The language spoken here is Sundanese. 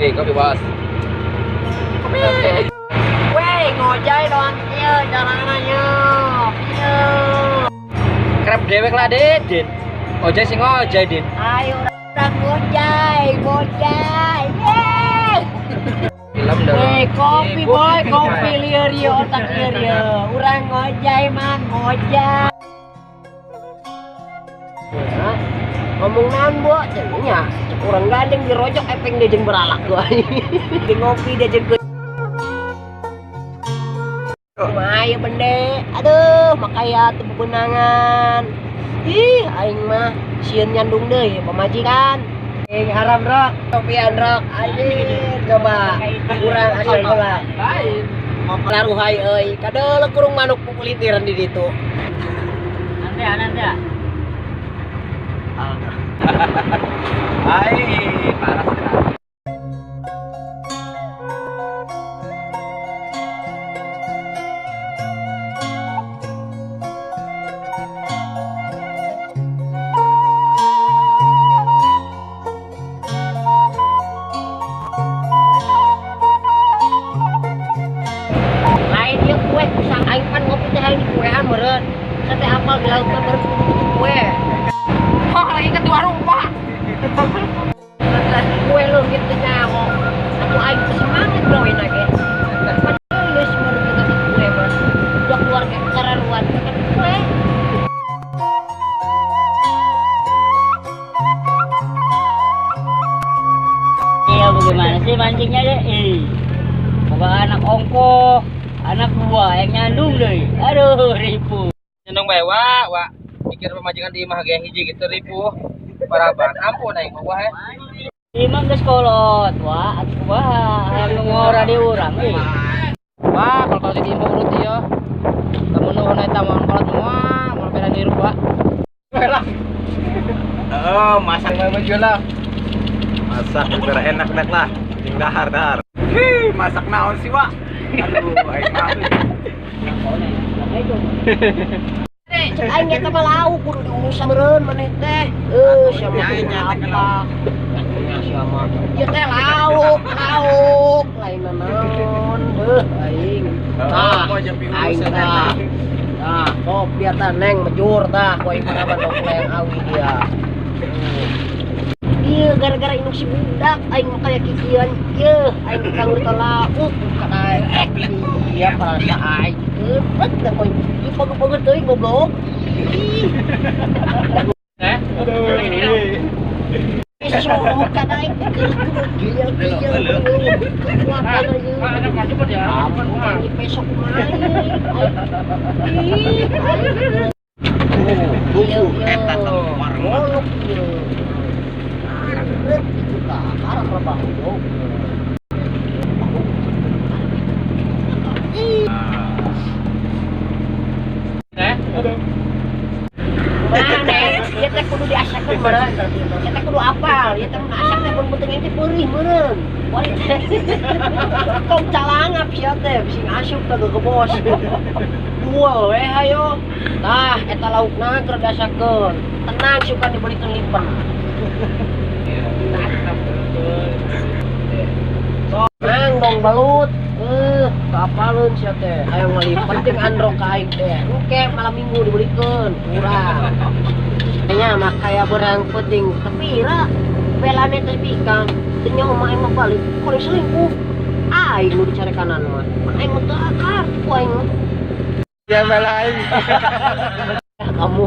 Kopi bos. Kopi. Weh, ngojay doang kieu carana nya. Kieu. Kerep dewek lah, Din. Din. Ojay sing ngojay, Din. Ayo urang ngojay, ngojay. Yeay. Film dah. Weh, kopi boy, kopi lieur ieu otak lieur ieu. Urang ngojay mah ngojay. Hah? Ngomong naon, Bo? Cenah cek urang gandeng dirojok epeng dia jeung beralak gua. Di ngopi dia jeung kumaha ieu bende. Aduh, makaya teu bebenangan. Ih, aing mah sieun nyandung deui pamajikan. Ing haram rok, kopian rok. Anjir, coba urang asal heula. Lain. Laruhai euy, kadeuleu kurung manuk pupulitiran di ditu. Nanti ya, nanti ya. Hai, parah sekali. Lain ieu kue kusang aing pan ngopi teh hayang di kuean meureun. Sate apal di laut mah meureun kudu kue. Oh, lagi ke warung, Pak. Kue lu gitu nyaho. Atuh aing teh semangat gawe ge. Pan geus meureun kita ke kue mah. Udah keluarga kararuan kan kue. Iya, bagaimana sih mancingnya deh? Ih, pokoknya anak ongkoh, anak dua yang nyandung deh. Aduh, ribu. Nyandung bae, wa, wa. Mikir pemajikan di imah ge hiji gitu ribu. Parah banget. Ampun aing mah wah. Imah geus kolot, wah, atuh kumaha, hayang nu ngora di urang euy. Wah, kalau di imah urut ieu. Lamun nuhun eta mun kolot moal, moal beda nirup, Pak. Lah. Oh, masak Mau jual lah. masak biar enak nek lah. Jeung dahar dahar. Hih, masak naon sih, Wak? Aduh, aing mah. Cek aing eta mah lauk kudu diurus meureun maneh teh. Sia mah kudu apa? Nya sia mah. Ieu teh lauk, lauk lain naon deuh aing. Tah, aing tah. Tah, kopi eta neng mejur tah, ku aing mah dok yang awi dia. Ieu gara-gara induk si budak aing mah kaya kikian ieu aing kanggo lauk kana iya parasa aing. Keupet dah koy. Ieu pagu-pagu teuing goblok. Ih. Eh? Aduh. Suruh kana aing dikeureukeun gil-gil kekuatan ieu. Anak masuk ya. Ampun ieu besok kumaha ieu. Ih, aing Buku eta teh warung. Golok ieu. Karet itu tah, karak rebah goblok. Ih. Eh? Mana? Ieu teh kudu diasakeun meureun. Ieu teh kudu apal, ieu teh mun asak teh mun penting teh peurih meureun. Wari teh. Tong calangap sia teh, bisi ngasup ka gegebos. Duel we hayo. Tah eta laukna keur diasakeun. Tenang suka dibelikeun lipen. Sok nang dong balut. Kaapaleun sia teh. Hayang ngalipen jeung androk ka aing teh. Engke malam minggu dibelikeun kurang. Kayaknya mah kaya berang penting tapi lah belane teh bikang teu nyaho mah aing mah balik kuring selingkuh. Aing nu dicari kanan mah. Aing mah teu akar ku aing mah. Ya bela aing. Kamu.